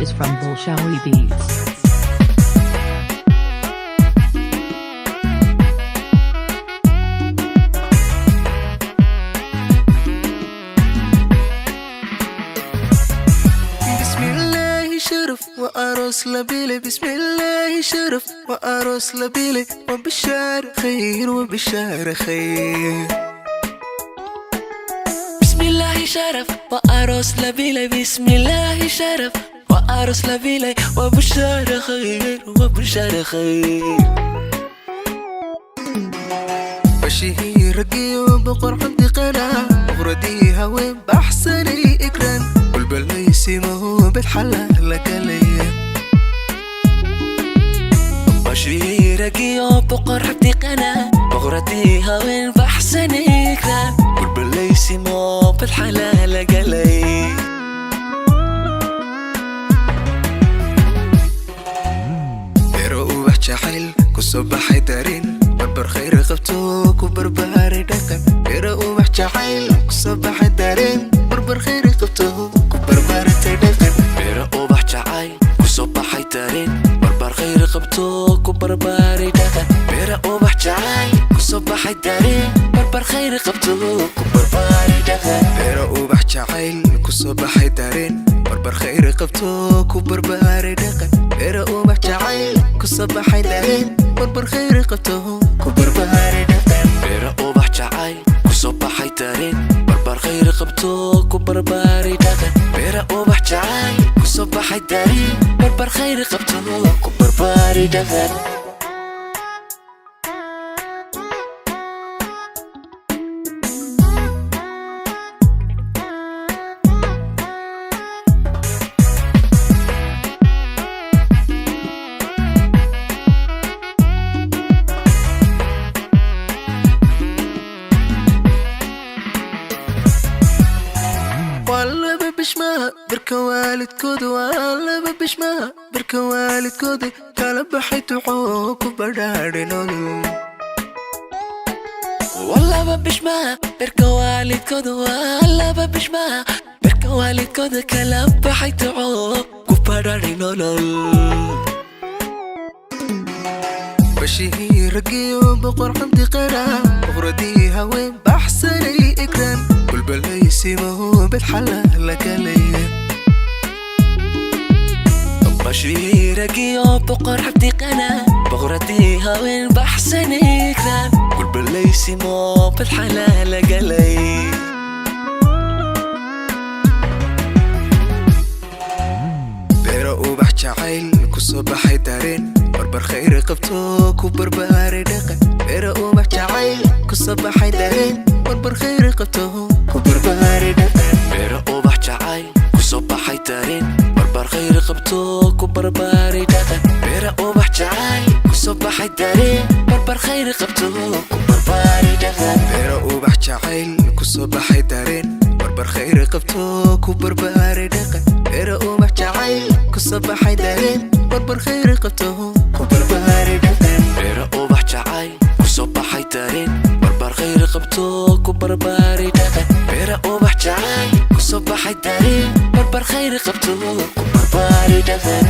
is from Bolshawi Beats. بسم الله شرف وأروس لبيلي، بسم الله شرف وأروس لبيلي، وبشار خير وبشار خير. بسم الله شرف وأروس لبيلي، بسم الله شرف وأروس لبيلي، وبشار خير وبشار خير. بشهي رقي وبقر عندي قنا وغردي هوين بحسني إكران والبليسي ما هو بالحلا لك لي. بشيرك يا بقر عبدي قنا بغرتي هوين بحسن إكران والبليسي ما بالحلال قلي. Beero ubax jacayl ku soo baxay dareen barbar khayr qabto ku barbaaray dhaqan. Beero ubax jacayl ku soo baxay dareen barbar khayr qabto ku barbaaratay dhaqan. Beero ubax jacayl ku soo baxay dareen barbar khayr qabto ku barbaaray dhaqan. Beero ubax jacayl ku soo baxay dareen barbar khayr qabto ku barbaaray dhaqan. Beero ubax jacayl ku soo baxay dareen barbar khayr qabto ku barbaaray dhaqan. Beero ubax jacayl ku soo baxay dareen barbar khayr qabto ku barbaaray dhaqan. Beero ubax jacayl ku soo baxay dareen barbar khayr qabto ku barbaaray dhaqan. Beero ubax jacayl ku soo baxay dareen barbar khayr qabto ku barbaaray dhaqan. Waa laba bishmaha birka waalidkooda, waa laba bishmaha birka waalidkooda, kala baxay ducoo ku badhaadhay nolol. Walaba bishmaha birka waalidkooda, waa laba bishmaha birka waalidkooda, kala baxay duco ku badhaadhay nolol. Bashihii raggiyo boqor xamdi qara boqoradii haween baxsanay ikraan kulbalaysi mahu bilxala lakalay. Bashiiragiyo boqor xabdi qana boqoradii haween baxsan ikraan kulbalaysimo bilxalaal galay. Beero ubax jacayl ku soo baxay dareen barbar khayr qabto ku barbaaray dhaqan. Beero ubax jacayl ku soo baxay dareen barbar khayr qabto ku barbaaray dhaqan. Beero ubax jacayl ku soo baxay dareen barbar khayr qabto ku barbaaray dhaqan. Beero ubax jacayl ku soo baxay dareen barbar khayr qabto ku barbaaray dhaqan. Beero ubax jacayl ku soo baxay dareen barbar khayr qabto ku barbaaray dhaqan. Beero ubax jacayl ku soo baxay dareen barbar khayr qabto ku barbaaray dhaqan. Beero ubax jacayl ku soo baxay dareen barbar khayr qabto ku barbaaray dhaqan. Beero ubax jacayl ku soo baxay dareen barbar khayr qabto ku barbaaray dhaqan.